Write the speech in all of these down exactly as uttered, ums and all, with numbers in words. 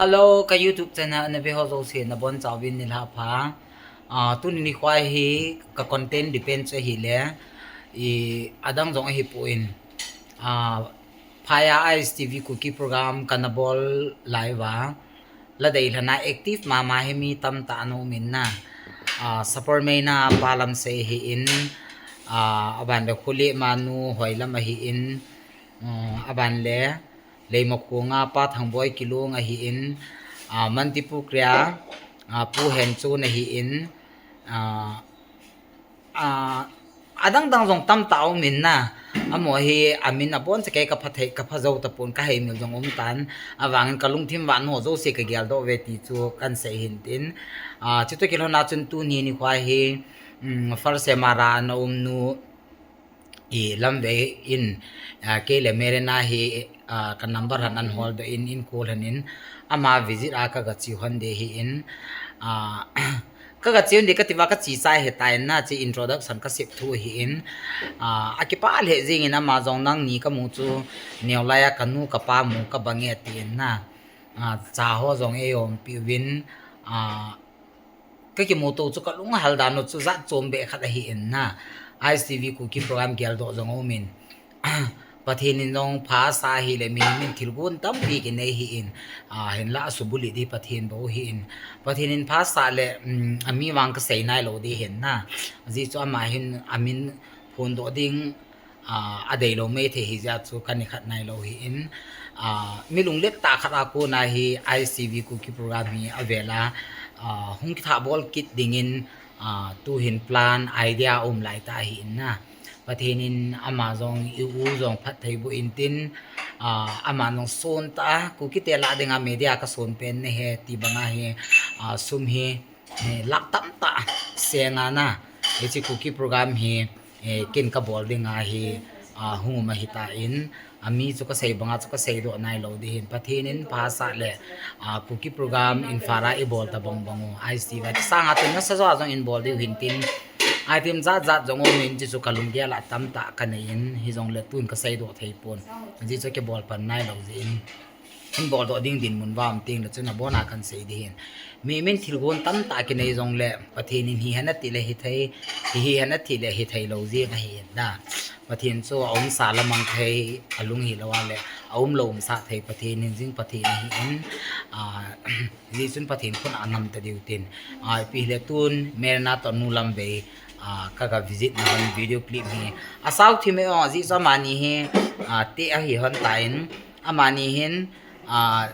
Hello, ka YouTube channel ana ve ho jouse nabonchauvin nilhah pha. Ah, tuni nikho hi ka content depend chu ahile, i, adang jong ahipon, ah, Phaya I S T V Kuki program kana bol lai uva, la deilhenna active mama hi mi tamtah ana um in na. Ah, Sapormeina Pa Lamsei ahin, ah, aban le Khulema nu Hoilam ahin, ah, aban le Leimakhonga Pa Thangboi Kilung ahin, ah, Mantipukhria, ah, Pu Henchon ahin, ah, ah, adang dang jong tamtah aum in na. Amaho hi amin abon cha kei ka pha thei, ka pha jou tapon, ka heimil jong um tan. Avangin ka lungthim vah ho jouse ka geldoh uve ti chu kan sei hin tin. Ah, chutoh kilhon a chun tuni nikho hi, um, Falsemara ana um nu, i, Lamvei in, ah, kei le Merena hi, ah, ka number han ana holdoh in, in call han in, ama visit a ka ga che hon ding ahin, ah, ka ga che hon ding kati uva ka che chai ahitai na, che introduction ka sep thu ahin, ah, akipah lheh jengin ama jong nangni ka mu chu, neolai a ka nu ka pa mu ka bang e atin na, ah, cha ho jong eiumpi uvin, ah, ka kimuto chu ka lunghel dan u chu jat chom beh khat ahin na. I S T V Kuki program geldoh jong aum in. Pathen in jong phasah ahile mi, min thilgon tampi kinei ahin. Ah, hinlah asubulut ding Pathen bou ahin. Pathen in phasah le, um, ami vang ka sei nailou ding ahin na. Ajeh chu ama hin amin phondoh ding, ah, adeilou maithei ahi jeh a chu ka nikhat nailou ahin, ah, mi lunglet tah khat a kona hi I S T V Kuki program hi avel a, ah, hung kithah bol kit dingin, ah, tuhin plan idea aum lai tah ahin na. Pathen in ama jong i u jong phatthei boh in tin, ah, ama jong son tah a Kuki te lah dinga media ka son pen nahi ti banga hi, ah, sum hi, eh, lakh tamtah seng a na, hiche Kuki program hi, eh, ken ka bol dinga hi, ah, hung um ahitan, ami chu ka sei banga chu ka seidoh nailou ding ahin, Pathen in phasah le, ah, Kuki program Imphal a i bol tabang bang u, I S T V a, sanga tun nasa jo a jong in bol diu ahin tin, item jat jat jong um in, hiche chu ka lunggel a tamtah ka nei in, hijongle tun ka seidoh thei pon, hiche chu kibol pan nailou jeh in. In boldoh ding dinmun uva um teng le chun abon a kan sei ding ahin. Mi min thilgon tamtah kinei jongle, Pathen in hi hen ati le hithei, hi hi hen ati le hithei lou jeng ahin na. Pathen chu aumsa lamang thei, alung hilou a le, aumlou umsah thei Pathen in jing Pathen ahin, ah, hijeh chun Pathen khut a ngam ta diu tin. Ah, ipi hile tun, Merena toh Nu Lamvei, ah, ka ga visit na hon video clip hi. Asao thim e o, ajeh chu amani hi, ah, te ahi hon tan, amani hin, ah,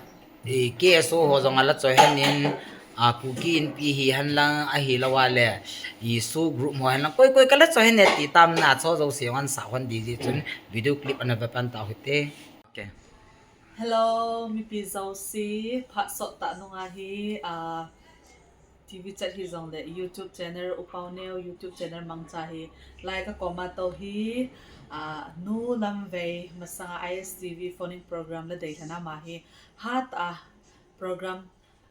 i, K S O ho jong ala choi hen in, ah, Kuki Inpi hi hen lang ahilou a le, i, SoO group ho hen lang, koi koi kala choi hen e ti tam na, chu jouse jong an sa hon ding jeh chun video clip ana ve pan tau hite. Okay. Hello, mipi jouse, phat sot tah nunga hi, ah, T V chat hijongle YouTube channel, U Paoneo YouTube channel mangcha hi, lai ka kom a tou hi, ah, Nu Lamvei masanga I S T V phone-in program la deilhen a ama hi, hat a program,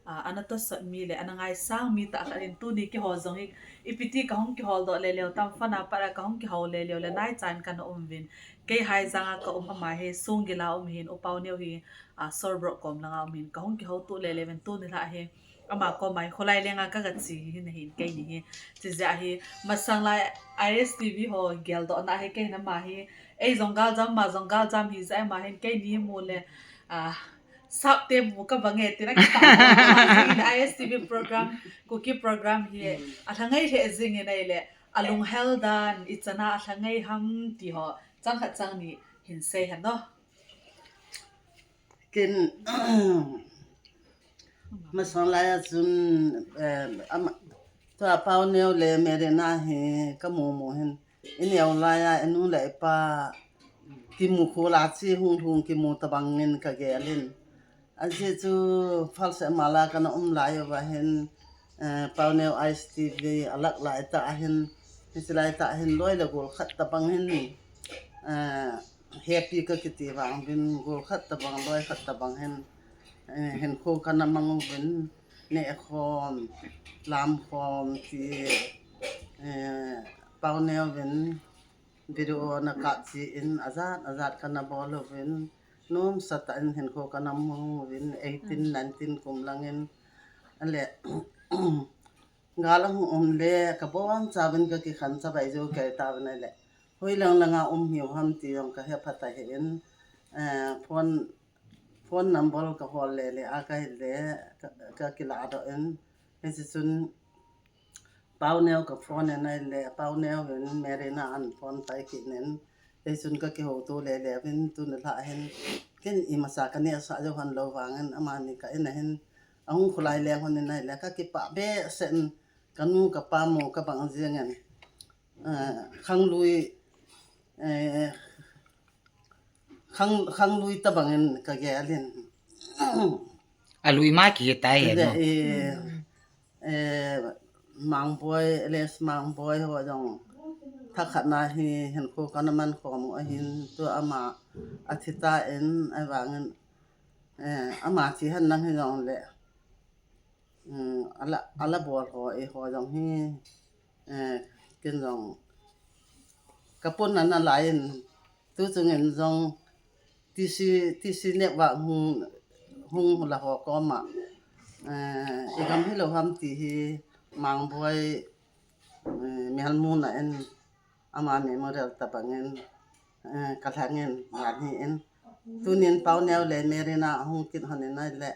ah, ana tosot mi le ana ngaisang mi tah khat in tuni kihol jong hi, ipi ti ka hung kiholdoh le leu tam phone a pat a ka hung kihou le leu le naicha in kana um uvin. Kei Haijang a ka um, ama hi Songgil a um ahin, U Paoneo hi, ah, Sorbrook kom langa um ahin, ka hung kihouto le leu vin tuni lah hi. Ama koma hi kholai lenga ka ga che hi nahin keini hi. Chujeh hi masang lai I S T V ho geldohna hi kei hin ama hi. Ei jong galjam, ama jong galjam hijeh a ama hin keini mu le, ah, sap te mu ka bang e tina kita. I S T V program, Kuki program hi, alhangai lheh jingin ahile, alunghel dan, ichan a alhangai ham ti ho, chang khat chang ni hin sei hen o. Ken, masang lai a chun, eh, ama, tua Paoneo le Merena hi ka mu mu hin. I neo lai a, i nu le i pa kimu khol a che hung lhung kimu tabang in ka gel in. Ajeh chu Falsemara kana um lai uva hin, eh, Paoneo I S T V alak lai tah hin, hiche lai tah hin loi le gol khat tabang hin, eh, happy ka kiti vang uvin gol khat tabang, loi khat tabang hin, eh, hinkho kana mang uvin, neh khom, lam khom ti, eh, Paoneo vin video na kap che in, ajat, ajat kana bol uvin, Nomsa tah in hinkho kanam hung uvin eighteen, nineteen kum langin. Ale, gal ahung um le, kabon chauvin kakikhen chavai jou kei tauvin ale. Hoilang langa um hiu ham ti jong kahe phat ahin, eh, phone, phone number kahol le le a kahile, ka, kakilah doh in. Hiche chun, Pauneo ka phone in ahile, Pauneo in Merina an phone pai kit in, eichun kakihouto lele uvin tuni lhah hin, ken imacha kanehsah jou hon lou vangin, amani ka in ahin, ahung kholai leng hon in ahile, kakipah behseh in, kanu kapa mu kabang jeng in, eh, khanglui, eh, khang, khanglui tabang in kagel in. Alui ma kihe tai he. Tile, no? Eh, eh, Mangboi, L S Mangboi ho jong thakhat na hi hinkho kana man khom u ahin, tua ama athi tan, ahivangin, eh, ama thi hen lang hijongle, um, ala, ala bol ho, eiho jong hi, eh, ken jong kapon nalai in, tu chungin jong T C, T C Network hung, hung la ho koma, eh, igam hilou ham ti hi Mangboi, eh, melmuna in ama memorial tabang in, eh, kalhang in, van hi in. Tunin Pauneo le Merina ahung kit hon in ahile,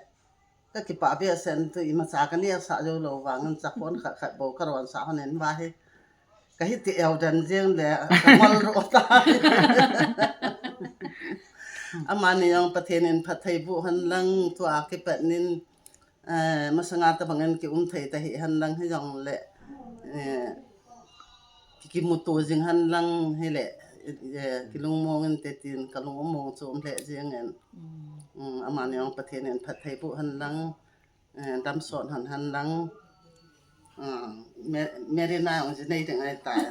kakipah behseh in, tu imacha kanehsah jou lou vangin, chakhon khat khat bou karonsah hon in va hi. Kahi ti eu den jeng le, kangol ro tai. Amani jong Pathen in phatthei boh hen lang, tua kipat nin, eh, masanga tabang in kium thei ta hi hen lang hijongle, eh, ki, kimuto jing hen lang hile, eh, kilungmong inte tin, kalung umong chu um lheh jeng in. Mm. Mm, amani jong Pathen in phatthei boh hen lang, eh, damsot hen hen lang. Ah, Me-, Merina jong jinei ding ahitai.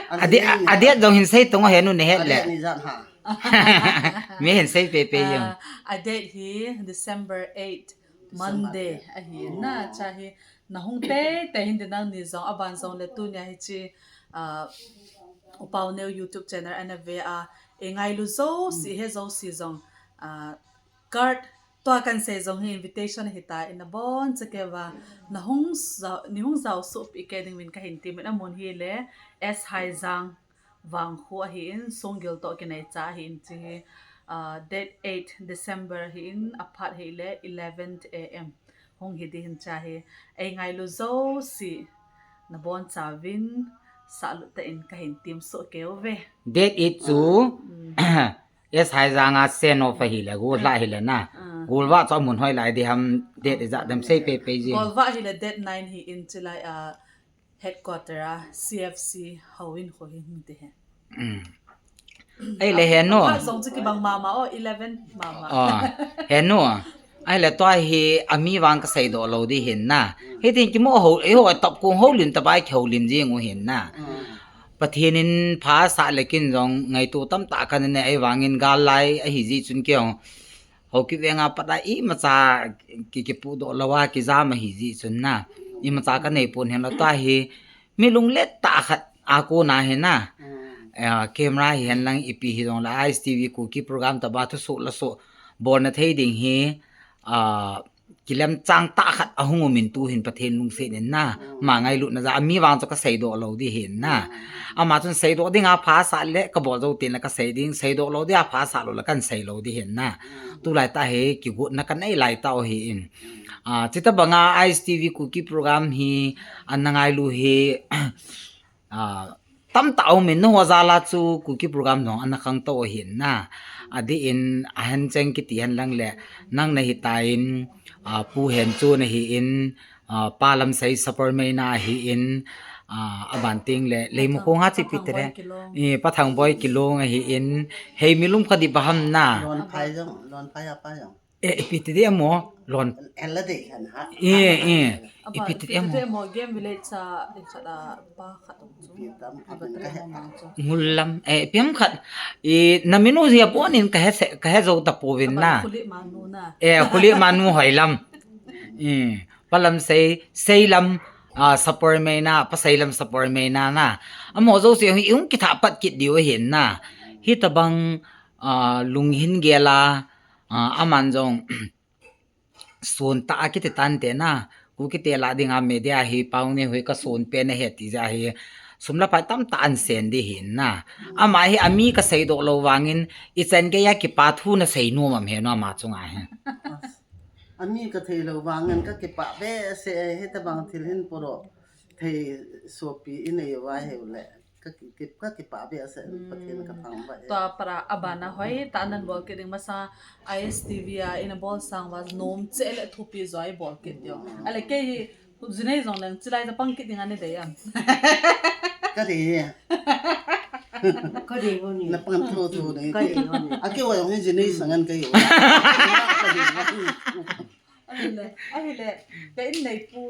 A date, a date jong hin sei tung hen u, nahet le. A date ni jan ha. Mi hin sei pei pei jong. Ah, a date hi December eight, December Monday eight. Ahi na, oh. Cha hi. Nahung teitei hinte nangni jong, aban jongle tunia hiche, ah, U Pauneo YouTube channel ana ve a, eingailu jouse, he jouse jong, ah, card tua kahin sei jong hi invitation ahitai, nabonchauva nahung jao, neihung jao sohpeh kei ding uvin kahin temin, amun hile S Haijang Vangkho ahin, Songgil toh kinaicha ahin, hiche hi, ah, date eight December ahin, aphat hile eleven A M hung hi ding ahin, cha hi eingailu jouse nabonchauvin sahlut tah in kahin temsoh kei uve. Date eight chu, ah, mm. S Haijang a send off ahile, golvah hile na. Ah. Golvah chu amun hoilai ding ham, date ijat dem sei pei pei jing. Golvah hile date nine hi in, chulai a headquarter a C F C houin kho hi hung ti ahi. Mm. Ahile he nu. Golvah jong chu kibang mama o, eleven mama. Oh, he nu. Ahile tua hi ami vang kaseidoh lou ding ahin na. Hitin kimu ho, eiho top kong houlim tobang kihoulim jing u ahin na. Mm. Pathen in pha asah le ken jong ngaito tamtah kanei, ahivangin gal lai ahi jeh chun kei jong Haokip venga pat a imacha ki, kipudoh lou a kijam ahi jeh chun na. Imacha kanei pon, hinlah tua hi mi lunglet tah khat a kona hi na. Mm. Eh, camera hihen lang ipi hijongle I S T V Kuki program tobang thusoh lasoh bolna thei ding hi, ah, kilemchang tah khat ahung umin tuhin Pathen lungset in na. Mm. Ama ngailutna jal a mi vang chu kaseidoh lou ding ahin na. Mm. Ama chun seidoh dinga pha asah le kabol jou tengle kasei ding, seidoh lou dinga pha asah lou le kahin sei lou ding ahin na. Mm. Tulai tah hi kigotna kanei lai tah u ahin. Mm. Ah, chutobanga I S T V Kuki program hi ana ngailu hi, ah, tamtah aumin, nangho jal a chu Kuki program jong ana khangtou ahin na. Adeh in ahencheng kiti hen lang le, nang nahitan, ah, Pu Henchon ahin, ah, Pa Lamsei Sapormeina ahin, ah, aban tengle, Leimakhong a chu ipi ti le, Pathangboi Kilong. Eh, Pathangboi Kilong ahin, hei milum khat ipi ham na. Lonphai jong, Lonphai a pa jong. Eh, ipi ti ding amo, Lon. Ella dei khan ha. Eh, eh. Aba, ipi ti ding amo. Ipi ti ding amo, Game Village a, eh, khat a, pa khat ong chu. Ipi tam, ipi tam kahe ta. Ngul lam, eh, ipi ham khat. Eh, na min u jia ponin kahe se, kahe jou tapouvin na. Aba, Khulih Manu na. Eh, Khulih Manu Hoilam. Eh, Pa Lamsei, Seilam, ah, Sapormeina, Pa Seilam Sapormeina na. Amaho jouse hi hung kithah pat kit diu ahin na. Hitobang, ah, lunghin gel a, Ah, aman jong sun ta a kiti tante na, Kuki te lah dinga media hi pau ni hui ka sun pe na he ti ja hi, sum le pai tamtah an sen di hin na. Ama hi ami ka seidoh lou vangin, ichan geiya kipa thu na sei nom am he no ama chunga hi. Ami ka thei lou vangin ka kipah behseh, hitabang thil hin puro thei sopi i nei uva heu le. Ka ki, ki, ka kipah behseh, Pathen ka thangvah e. Tua para abana hoi tah nan bol kit ding masa I S T V a ina bol sang uva nom cheh le thupi jo i bol kit ding. Ale kei hi jinei jong leng chilai ta pang kit ding ani dei am. Ka dei e. Ka dei ho ni. Na pang tho tho ni. Ka dei ho ni. A kei uva jong jinei sang an ka hi uva. Ka dei ho ni. Ahile, ahile, ka in nei pu,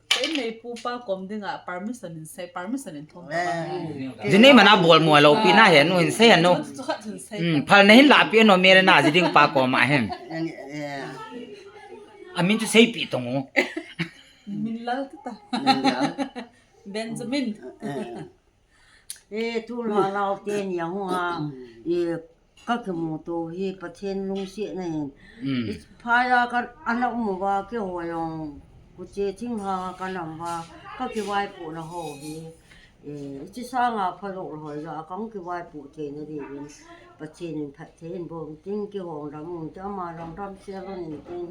ka in nei pu pa kom dinga permission in sei, permission in thum. Eh. Jinei mana bol mo lou pi na he nu hin sei he nu. Chu khat hin sei. Hmm, phal na hin lah pi no mere na ji ding pa kom a hin. Eh, eh. Amin chu sei pi tong u. Min lal ta ta. Min lal. Benjamin. Eh. E, thulha lau te ni a hung a, e, ka kimuto hi Pathen lungsetna hin. Mm. I phai a ka ana um uva keiho jong, kuche thing ha ka nam uva, ka kivaipohna ho hi. E, hiche sanga pha lou hoi ja, ka hung kivaipoh theina dingin, Pathen in phatthei in boh ting kihong dam un, te ama jong damsel un in ting,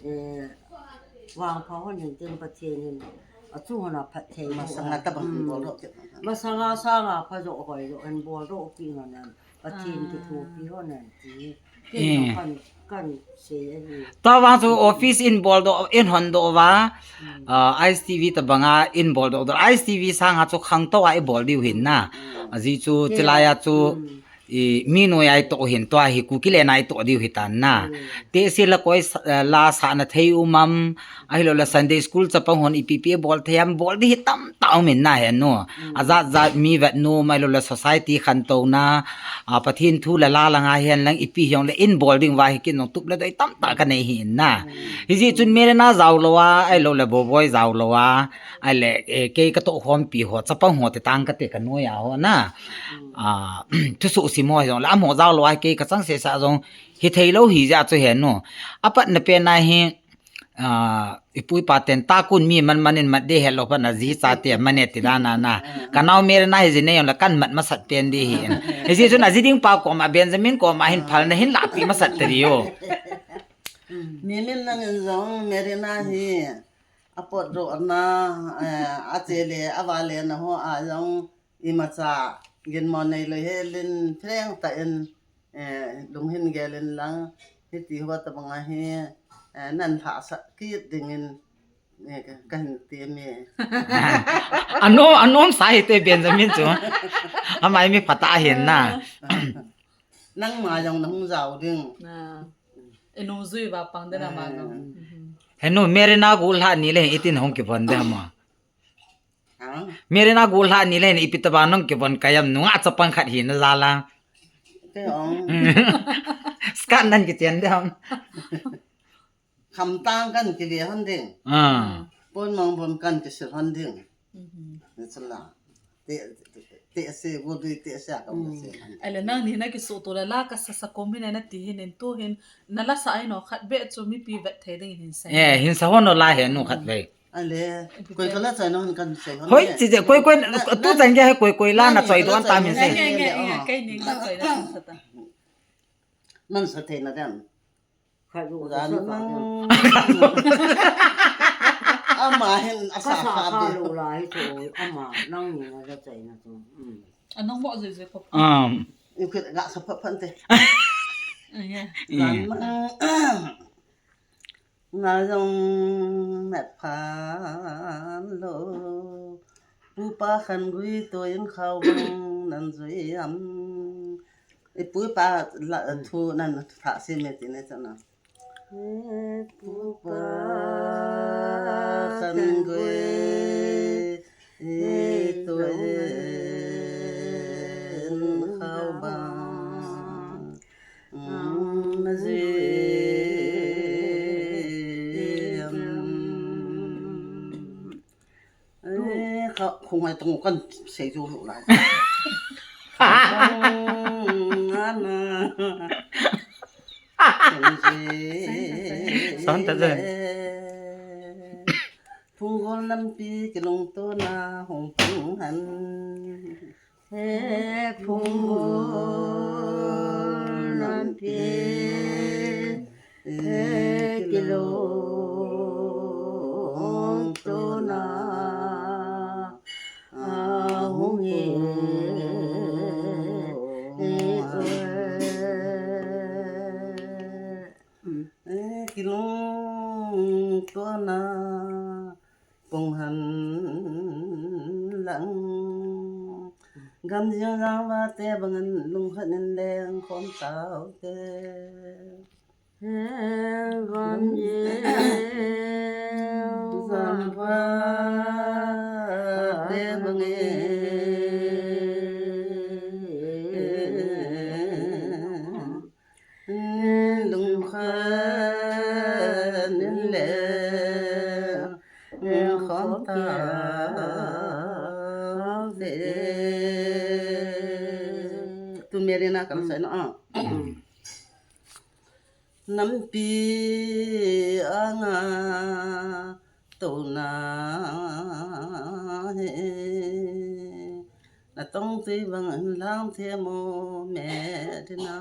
e, vangpha hon in ting Pathen in. Achung hon a phatthei. Masanga tabang bol doh kit. Masanga sanga pha jo hoi jo an bol doh kit hon an. Pathen kithopi hon an ti. Ken kan, kan sei ahi. Tua vang chu office in bol doh, in hon doh uva, ah, I S T V tabanga in bol doh doh. I S T V sanga chu khangtou a i bol diu hin na. Ajeh chu chilai a chu I, mi noi a i toh hin tua hi Kuki le na i toh diu hitan na. Te si la koi sa, eh, la sa na thei um am, ahilou le Sunday school chapang hon ipi pi bol thei am, bol di hi tamtah um in na he nu. Ajat jat mi vet nom, ahilou le society khantouna, a, Pathen thu le la langa hihen lang ipi hiong le in bol ding uva hi kin jong tup le doi tamtah ka nei hi in na. Hijeh chun Merina jao lou a, ahilou le Boboi jao lou a, ahile, eh, kei ka toh khompi ho, chapang ho te tang ka te ka noi a ho na. A, thusoh sim ho jong le, amaho jao lou a, kei ka chang sesa jong, hithei lou hi jeh a chu he nu. Apatna pen a hi, a, ipu ipa ten takun mi man man in mat de helou phat na ji chate man e ti dan a na. Ka nao Merina hi jinei jong le kan mat masat pen di hi in. Hijeh chun aji ding pa kom a Benjamin kom a hin phal na hin lah pi masat ta di o. Mimin nang in jong Merina hi apot ro na, eh, ache le, ava le na ho a jong imacha ginmo nei lou helin phreng tah in, eh, lunghin gel in lang hiti ho tabang a hi, eh, nan lhahsah kit dingin, eh, ka, ka hin ti mi. Ano, anom sa hite Benjamin chu. Ama hi mi phatah ahin na. Nangma jong na hung jao ding. Na. Inu jui va pang de na ma jong. He nu, Merina gul lha ni le itin hung kivon de ma. Ha? Merina gul lha ni le ipi tobang nung kivon kayam nunga chapang khat hi na jal a. Te ong. Skat nan kichen de ham. Khamtang kan kive hon ding. Ah. Pon mang pon kan kisil hon ding. Ni chu la. Te, te, te se, go dui te se a ka mo se. Ele nang ni na kisuto le la ka sa sa komi na na ti hin in tu hin na la sa ai no khat be chu mipi vet thei ding hin sa. Eh, hin sa hon no la he nu khat be. Ale, koi ka la choi no hon kan se hon. Hoi, chi je, koi, koi, tu chan ge he koi, koi la na choi don ta min se. Nge, nge, nge, kai ni la choi na sa ta. Man sa thei na dem. Khat lu ka sa ta. Ama hin a sa kha be. Lo lai chu ama nang ni na la choi na chu. Anong mo je je ko. Um. Yung kit ga sa pa pante. Ayan. Nga jong met phan lo. Pupa khan gui to in khau bang nan jui am. Ipu ipa la thu nan tha si me ti ne chana. Pupa khan gui to in khau bang. Khung hai tong kan sei jo lo lai. Ana. Son ta zen. Phunggol nampi kilungtona hung pung hen. He phunggol nampi, he kilungtona ahung hi. Eh, kilungtona pung hen lang. Gamjing jangva te bangin lungkhat in leng khom taute. Gamjing jangva te bangin lungkhat in leng khom taute. Tu Merina ka la soi na a. Nampi anga touna hi, natong tui bang in lang themo Merina.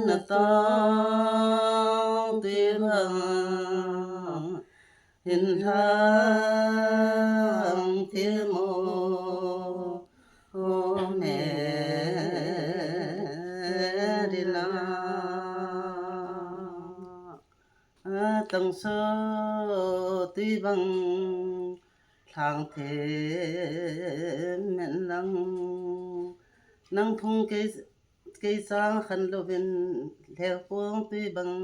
Natong tui bang in lang themo Merina. Atangso tui bang lang them men lang. Nang phung kei, kei sang khan louvin lhel kong tui bang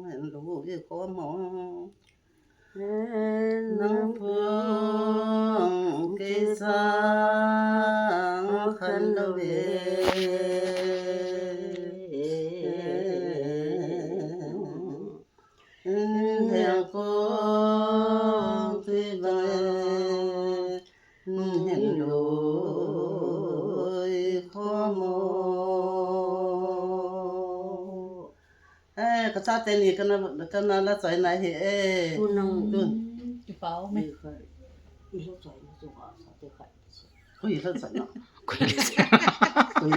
hen lui khom o. Nang phung kei sang khan louvin lhel kong tui bang hen lui khom o. Eh, ka chate ni kana, kana la choi na hi, eh. Tu nang. Tu. Kipao me. Koi la choi na. Koi la choi na. Koi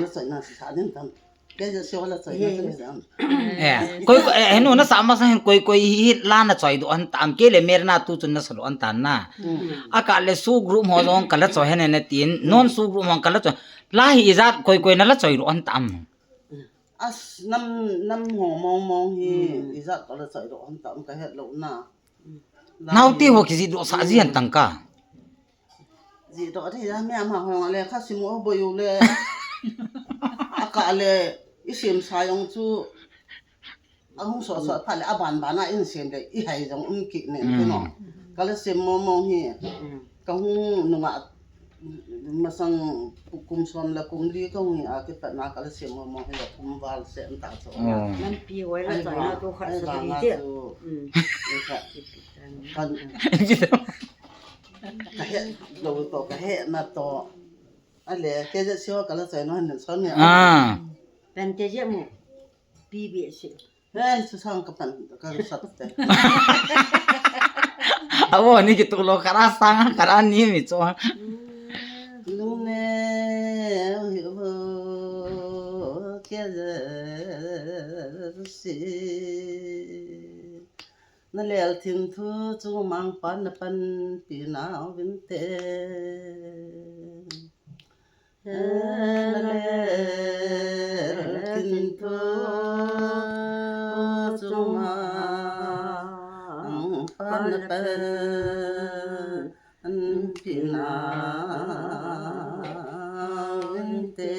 la choi na, si sa din tam. Kei ja sio la choi na, eh, choi na. Eh, koi, koi, eh, henu na sa ma sa hin koi, koi hi la na choi doh hen tam, kei le Merina tu chun na sa doh hen tam na. Mm. A ka le su group ho jong ka la choi hen na tin, non su group ho ka la choi. La hi ijat koi, koi na la choi doh hen tam. As nam, nam ho mong mong hi, mm, ijat ka la choi doh hen tam ka het lou na. Nau ti ho kiji doh sa ji hen tang ka. Ji doh thei a, mi ama hong le kha sim o boi u le. A ka le, i sim sa jong chu. A hung so so pha le, a ban ban a in sim le, i hai jong um ki ne, mm, tu no. Ka le sim mo mo hi. Mm. Ka hung nunga, masang kum som le kum li ka hung a kipat na ka le sim mo mo hi le kum val se an ta so. Oh. Nampi hoi la choi na tu khat sa di che. Mm. Kan. Ka he, lo to, ka he na to. Ale, kei ja sio ka la choi no han son ya. Ah. Pen te je mo. Pi bi si. Eh, su sang ka pan, ka sat te. Avo ni ki tu lo ka ra sang, ka ra ni mi cho. Lu ne, u hi vo, kei ja si. Na lel thim thu chu mangpan na panpi nau vin te. Na lel thim thu chu mangpan na panpi nau vin te.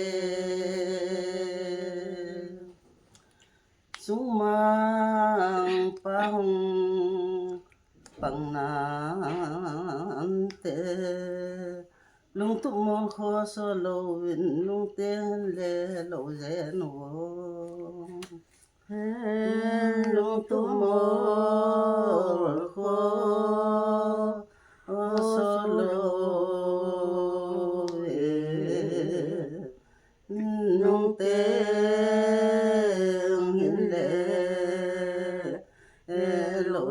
Sumang pahung pang nante, lungtup mol kho so louvin lungte le lou jen o. Lungtup mol kho so louvin lungte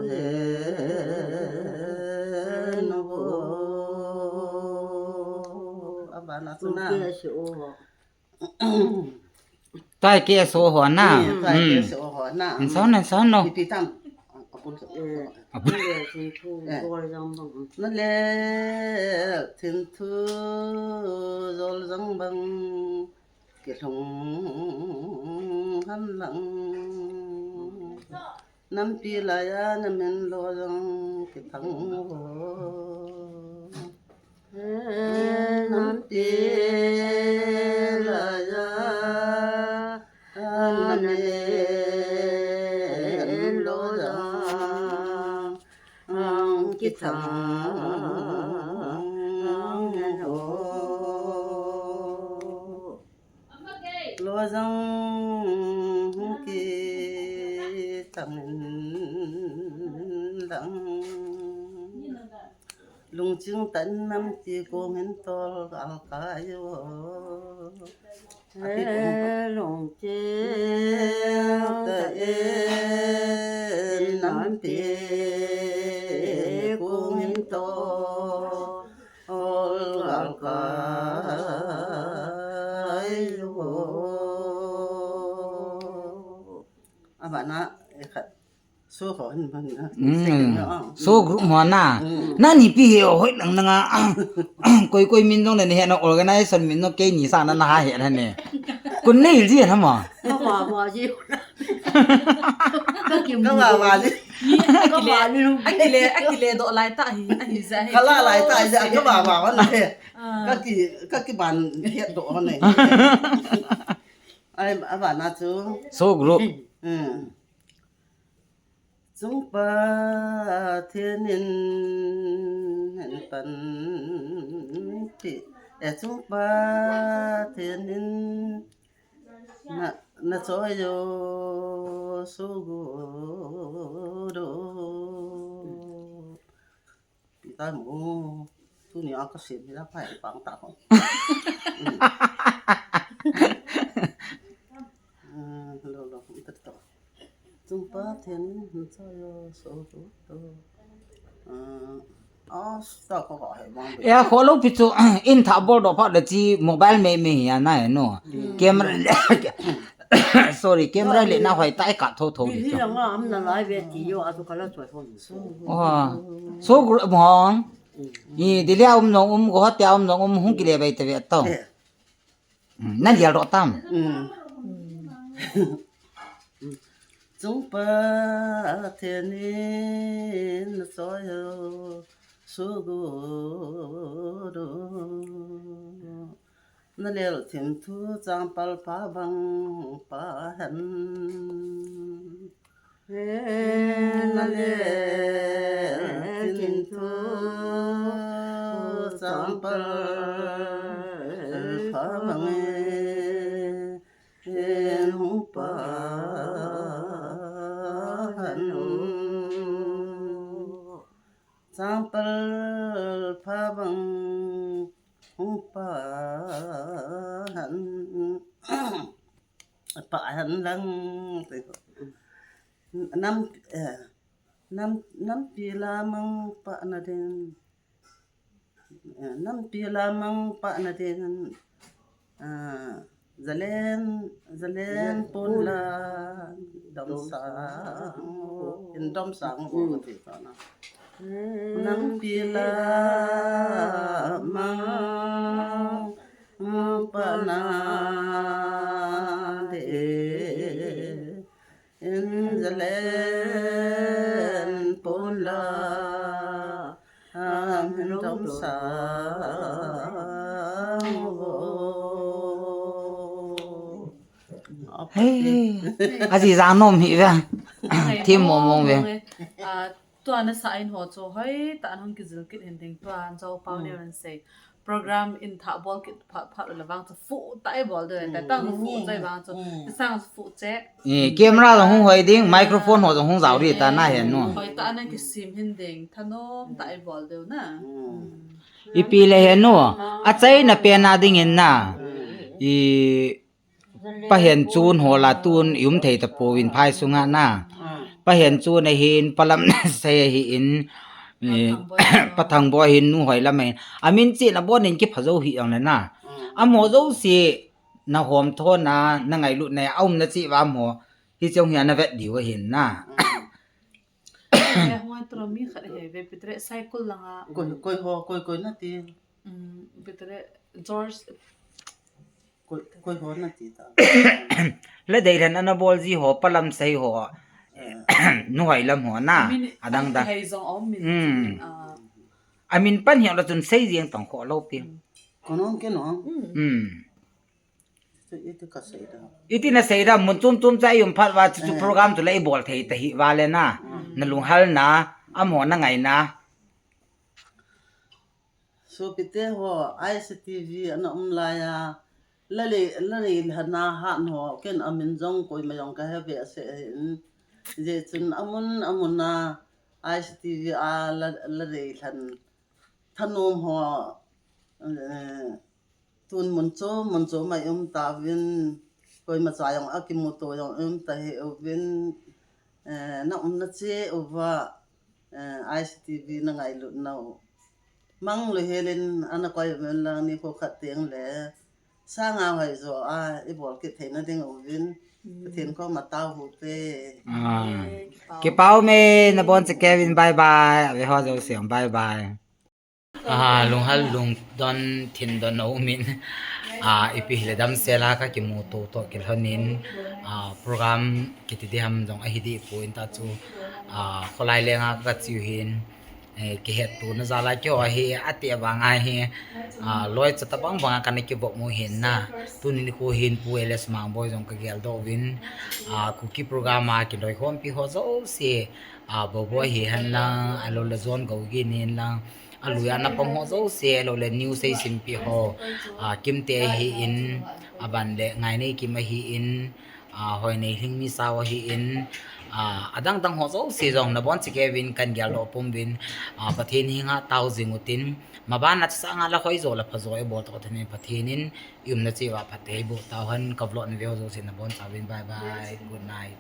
He, no. Abana chu na. Tai ke so ho na. Hmm, tai ke so ho na. Insan, insan no. Iti tam. Apun so. Apun. Eh. Na le thin thu zol jang bang kilhung han lang. Nampi laiya namin lo jang kithang ho. Nampi laiya namin lo jang kithang ho. Lo jang kithang in lang. Lungching tah in nampi kong hin tol alkai o. Lungching tah in nampi kong hin tol Ol gal kai ho. Abana, eh, khat. So ho hin man na. Mm. Second na, ah. So group ho na. Mm. Na ni pi he hoi lang na nga. Koi koi min jong na ni he na organization min jong kei ni sa na na ha he na ne. Kun nei ji na ma. Ka wa wa ji. Ka kim ka wa wa ji. Ni a kile, a kile, a kile doh lai ta hi, a hi ja hi. Ka la lai ta hi ja, ka wa wa wa na he. Ah. Ka ki, ka ki ban het doh na he. Ai, a wa na chu. So group. Hmm. Chung Pathen in hen pan ti. E Chung Pathen in Na, na choi yo, so good. Pi ta mo. Tuni a ka sem hi la pai pang ta ko. Mm. Mm, lo, lo, ita to. Chung Pathen in na choi yo, so good. Ah, ah, sta ko ko he bang. Ya, ko lo pi chu, in tha bol doh pha da chi mobile me me hi a na he no. Hmm. Camera le, sorry, camera le na hoi tai ka tho tho. Hi hi la nga am na lai ve ti yo a tu kala choi phone. Oh. So group hong. Hmm. Ni di le um nong um go hotel um nong um hung kile bai te ve to. Eh. Mm, na lial doh tam. Mm. Chung Pathen in na choi yo, so good. Na lel thim thu changpal pha bang pha hen. Na le tin thu changpal pha bang e, hung pa han. Changpal pha bang hung pa han. Pa han lang. Nam, eh, nam, nampi la mang pa na din. Eh, nampi la mang pa na din. Ah, zalen, zalen pon la dom sang. In dom sang ho ka ti ta na. Nampi la mang pa na de. In zalen pon la, am hin dom sang ho. Hey, a ji jang nom hi ve. Thim mong mong ve. Ah, tua na sa in ho chu hoi ta an hung kijil kit hin ding tua an jo pau ne an sei. Program in tha bol kit phat phat le vang chu fu ta i bol de ta ta fu chai vang chu. Ti sang fu che. Eh, camera jong hung hoi ding, microphone ho jong hung jao ri ta na he no. Hoi ta na kisim hin ding, thanom ta i bol de na. Ipi le he no. A chai na pe na ding in na. I Pa Hen chun ho la tun i um thei ta pouvin phai sunga na. Ah. Pa Henchun ahin, Pa Lamsei ahin, eh, Pa Thangboi ahin, Nu Hoilam ahin. Amin cheh nabon in kipha jou hih jongle na. Amaho jouse nahom thona, nangailutna, aumna cheh uva amaho hiche hung hi ana vet diu ahin na. Hung a tro mi khat ahi ve, Petre, Saikul langa. Koi, koi ho, koi, koi nati. Um, Petre, George. Koi, koi ho nati ta. Ladei lhan ana bol ji ho, Pa Lamsei ho. Eh. Nu Hoilam ho na. Amin, adang dang. Hei jong aum min. Hmm. Ah. Amin pan hijongle chun sei jeng tong kho lou pi. Konon ke no. Hmm. Iti ka sei da. Iti na sei da, mun chom chom cha i um phat uva chu, chu program chu la i bol thei ta hih uva le na. Hmm. Na lunghal na, amaho na ngaina. Sopite ho, I C T V ana um laiya, lalei, lalei lhan a hat ho, ken amin jong koima jong ka he behseh ahin. Hijeh chun amun, amun a I C T V a la, lalei lhan thanom ho, eh, tun mun chom, mun chom a i um tauvin, koima cha jong akimuto jong i um ta hih uvin, eh, na umna cheh uva, eh, I C T V na ngailutna u. Mang lou hel in ana koi uvin lang nikho khat teng le, sanga hoi jo a i bol kit theina ding uvin, Pathen koma tao hite. Ah. Kipa um e, nabon cheh kei uvin, bye bye. Ave ho jouse jong bye bye. Ah, lunghal lungdon, thindon aumin. Ah, ipi hile damsel a ka kimuto toh kilhonin, ah, program kiti diham jong ahi deh poi ta chu, ah, kholai lenga ka che u hin, eh, kihetto na jal a keiho hi ati vang a hi, ah, loi cha tabang bang a kana kivop u hin na. Tuni nikho hin Pu L S Mangboi jong ka geldoh uvin, ah, Kuki program a kiloikhompi ho jouse, ah, Bobo hihen lang, alou le John Gogin hihen lang, alui a napang ho jouse, alou le new seisinpi ho, ah, Kimte ahin, aban le Ngaineikim ahin, ah, Hoineilhing Misao ahin, ah, adang dang ho jouse jong nabon cheh kei uvin kan geldoh pum uvin, ah, Pathen henga tao jing utin, maban a chu sanga la hoi jo la pha jo i bol toh theina Pathen in i umna cheh uva phatthei eiboh tauhen. Ka vlog na ve ho jouse nabon chauvin bye bye, good night.